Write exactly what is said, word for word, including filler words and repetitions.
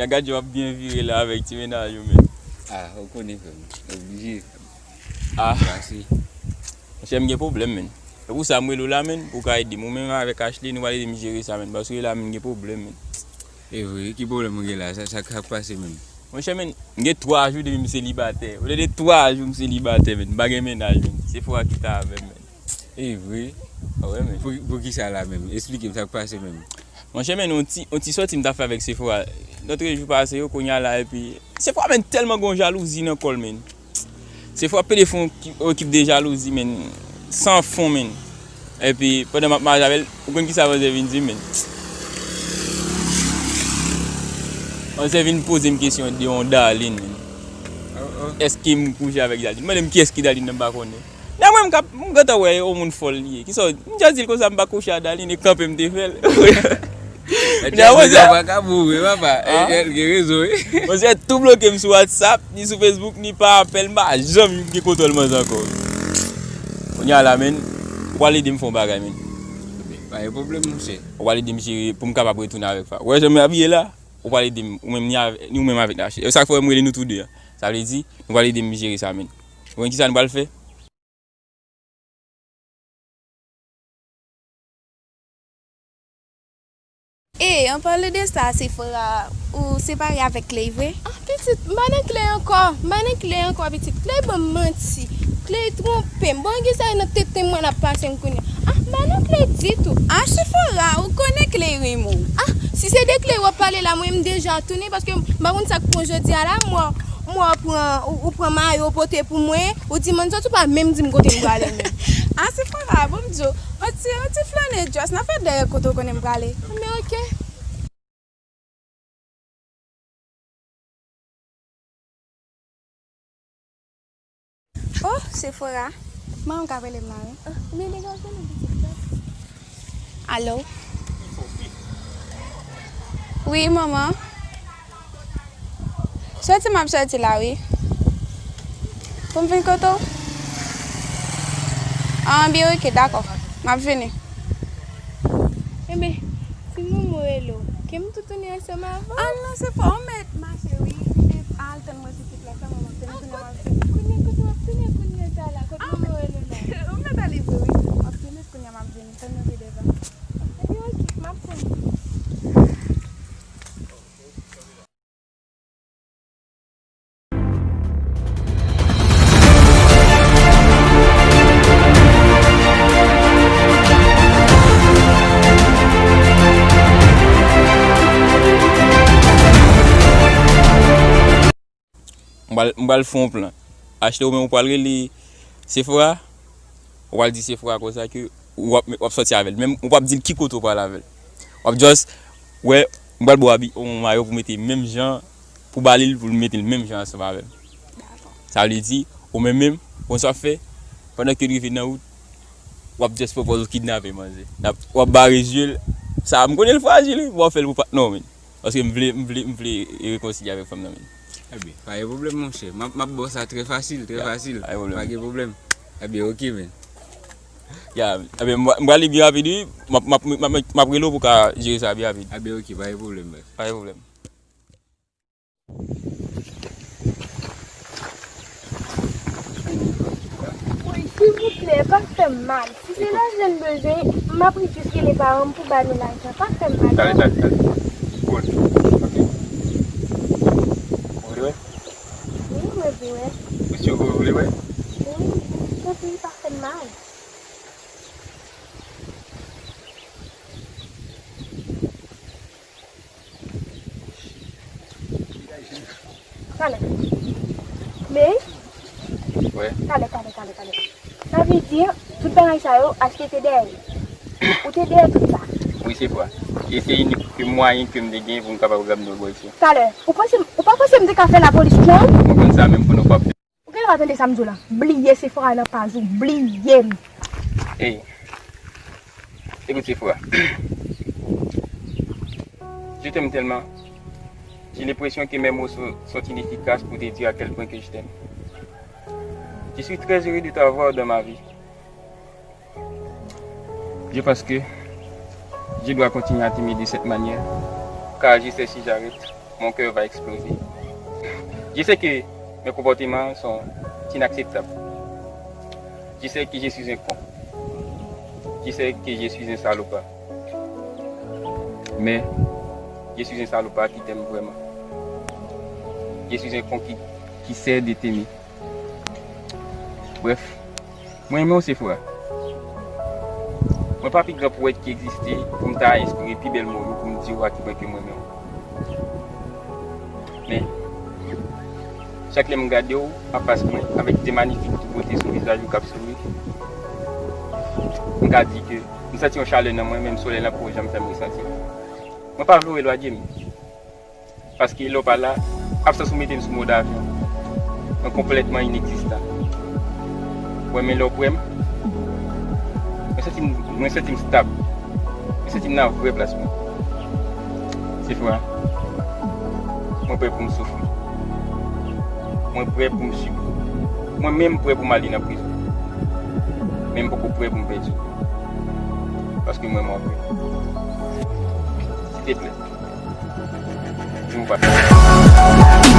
Ya gad jan w ap byen vire la avèk ti mennaj ou, men. Ah, ou konnen, frè m. Oblije. Ah. Pase. Monchè, m gen pwoblèm, men. Se pou sa m rele w la, men, pou w ka ede m. Ou menm avèk Ashley, nou pral ede m jere sa, men. Paske la, men, m gen pwoblèm, men. E vre, ki pwoblèm ou gen la? Sa, sa k ap pase menm? Monchè, men, m gen twa jou depi m selibatè. Olye de twa jou m selibatè, men. M pa gen mennaj, men. Sephora ki ta avè m, men. E vre? Ah, wè, men. Pou, pou ki sa la menm? Esplike m sa k pase menm. Monchè, men, yon ti, yon ti sòti m ta fè avèk Sephora. Lòt jou pase yo, kounye a la, epi Sephora, men, tèlman gon jalouzi nan kò l, men. Sephora pede fè yon ki-, yon ekip de jalouzi, men, san fon, men. Epi, pandan m ap mache avè l, ou konn ki sa manzè vin di m, men? Manzè vin poze m kesyon de yon Darline, men. Oh, oh. Èske m kouche avèk Darline? Mande m kiyès ki Darline nan, m pa konnen. Nan mwen, m k ap, m gentan wè yon moun fòl li ye. Kisa w, m just di l konsa, m pa kouche a Darline, e kanpe m te fè l. Kounye a, monchè, pa ka mouri, papa. Ah. E, e, gen rezon, wi. Monchè tou bloke m sou WhatsApp, ni sou Facebook, ni pa apèl, m pa janm gen kontwòl manzè ankò. Kounye a la, men, ou pral ede m fè yon bagay, men. Pa gen pwoblèm, monchè. Ou pral ede m jere pou m kapab retounen avèk Fa. Ou wè jan m abiye la? Ou pral ede m, ou menm ni avè-, ni ou menm avèk Nache. E sa k fè m rele nou tou de a. Sa vle di, nou pral ede m jere sa, men. Ou konn kisa nou pral fè? E, an pale de sa, Sephora, ou separe avèk Clay vre? Ah, pitit, m pa nan Clay ankò, m pa nan Clay ankò, pitit. Clay ban m manti, Clay twonpe m. Bon, ki sa nan tenten mwen ap pase m kounye a? Ah, m pa nan Clay ditou. Ah, Sephora, ou konnen Clay renmen w. Ah, si se de Clay w ap pale la, mwen m deja tounen, paske m pa konn sa k pran jodi a la, m wè, m wè w pran, ou, ou pran mayo w pote pou mwen, ou di m ann soti, ou pa menm di m kote m prale menm. Ah, Sephora, bon m di w, yon ti, yon ti flane just, n a fè dèyè kote w konnen m prale. Men oke. Oh, Sephora. Manman m k ap rele m la, wi. Ah, men li gen yon pitit la. Alo? Wi, manman. Soti m ap soti la, wi. Pou m vin kote w? Ah, byen, oke, dakò. M ap vini. Enben, si manman w rele w, ke m tou tounen ansanm avè w. Ah non, se fò, ou mèt mache, wi. Vin al tann mwen sou ti plas la, manman, m ap tounen kounye a, m ap vini. Kounye a, kote w ap tounen kounye a sa la, kote manman w rele w la? Ou mèt ale vre, wi. M ap tounen kounye a, m ap vini. Tann mwen pi devan. Ebyen, oke, m ap tann ou. M pral, m pral fè yon plan. Achte ou menm ou pral rele Sephora, ou pral di Sephora konsa ke w ap, w ap sòti avè l. Men ou p ap di l ki kote ou pral avè l. W ap just, wè, m pral ba w abi-, yon mayo pou mete menm jan, pou ba li l, pou l mete l menm jan ansanm avè m. Dakò. Sa vle di, ou menm menm, konn sa w ap fè, pandan ke l rive nan wout, w ap just pwopòze w kidnape manzè. N ap, w ap bare zye l. Sa, m konnen l frajil, wi, w ap fè l pou patnè w, men. Paske m vle, m vle, m vle rekonsilye avèk fanm nan, men. Ebyen, pa gen pwoblèm, monchè. M ap, m ap ba w sa trè fasil, trè fasil. Ya, pa gen pwoblèm. Pa gen pwoblèm. Ebyen, oke, men. Ya, ebyen, m, m prale byen rapid, wi. M ap, m ap, m ap, m ap rele w pou w ka jere sa byen rapid. Ebyen, oke, pa gen pwoblèm, bref. Pa gen pwoblèm. Woy, silvouplè, pa fè m mal. Si se lajan n bezwen, m ap ret jis rele paran m pou ba nou lajan. Pa fè m mal. Tande, tande, tande. Good. Ok. Ou vle wè? Wi, mwen vle wè. Mesye, ou vle wè? Wi, tanpri, pa fè m mal. Talè. Men, talè, talè, talè, talè. Sa vle di, tout bagay sa yo, Achte te dèyè yo. Ou te dèyè tout sa. Wi, se vre. E se inik mwayen ke m te gen pou m kapab ramenn yo bò isi. Talè, ou panse, ou pa panse m te ka fè lapolis pran w? Mwen konn sa menm pou nou p ap Ou genlè pa tande sa m di w la. Bliye Sephora nan paj ou. Bliye m. Ey, écoute Sephora. Je t'aime tellement. J'ai l'impression que mes mots sont, sont inefficaces pour te dire à quel point que je t'aime. Je suis très heureux de t'avoir dans ma vie. Je pense que je dois continuer à t'aimer de cette manière, car je sais si j'arrête, Mon cœur va exploser. Je sais que mes comportements sont inacceptables. Je sais que je suis un con. Je sais que je suis un salopard. Mais je suis un salopard qui t'aime vraiment. Je suis un con qui, qui sait de t'aimer. Bref, mwen renmen w, Sephora. Mwen pa pi gran powèt ki egziste pou m ta enspire pi bèl mo yo pou m di w a ki pwen ke mwen renmen w. Men, chak lè m gade w anfas mwen, avèk de manifik tou bote sou vizaj ou k ap souri, m ka di ke m santi yon chalè nan mwen, menm solèy lan poko janm fè m resanti. Mwen pa vle w elwaje m. Paske lè w pa la, absans ou mete m sou mòd avyon. Mwen konplètman inegzistan. Ou wè, men lè w prè m, mwen santi m, mwen santi m stab. Mwen santi m nan vrè plas mwen. Sephora, mwen prè pou m soufri. Mwen prè pou m sibi. Mwen menm prè pou m ale nan prizon. Men m poko prè pou m pèdi w. Paske mwen, mwen prè. Silteplè. Di m ou pa.